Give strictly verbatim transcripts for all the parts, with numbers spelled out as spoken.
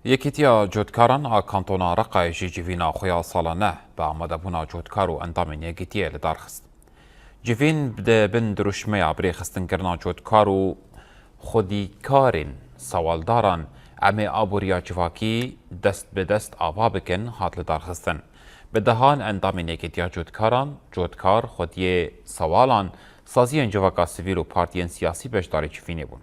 Yekîtiya Cotkaran a Kantona Reqayê jî civîna xwe ya salane bi amadebûna cotkar û endamên Yekîtiyê li dar xist. Civîn di bin dirûşmeya birêxistinkirina cotkar û xwedîkarên sewaldaran, Em ê aboriya civakî dest bi dest ava bikin, hat lidarxistin. Bi dehan endamên Yekîtiya Cotkaran, cotkar, xwediyê sewalan, saziyên civaka sivîl û partiyên siyasî beşdarî civînê bûn.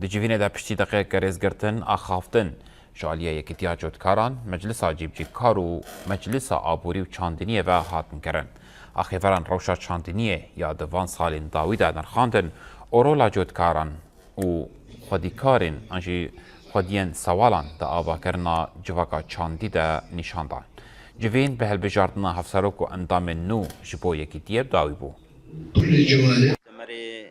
Di civînê de piştî deqeyeke rêzgirtin, axaftin ji aliyê Yekîtiya Cotkaran, Meclisa Cîbicîkar û Meclisa Aborî û Çandiniyê ve hatin kirin. Axêveran rewşa çandiniyê ya di van salên dawî de nirxandin û rola cotkaran û xwedîkarên an jî xwediyên sewalan di avakirina civaka çandî de nîşan dan. Civîn bi hilbijartina hevserok û endamên nû ji bo Yekîtiyê bi dawî bû. Demerê,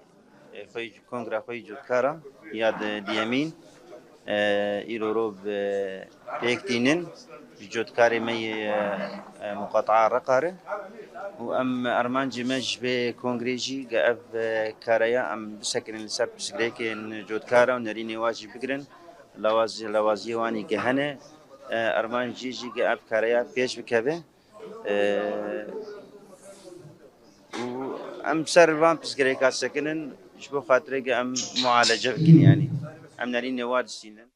e, xwe yî, kongra xwe yî cotkara ya di diyemîn, e, îro ro bi pêk tînin ji cotkarê me yê, e, muqataa Reqa re. Û em armancê me ji vê kongrê jî ge ev, e, kareya em bisekinin li ser pirsgirêkên cotkara û nerînê wa jî bigirin. Lawaz-, lawaziyê wan î ge hene. E, armanc jî jî ge ev kareya pêş bikeve. E, û em ser van pirsgirêka sekinin ji bo xatirê ge em mualece bikin, yanî em nerînê wa distînin.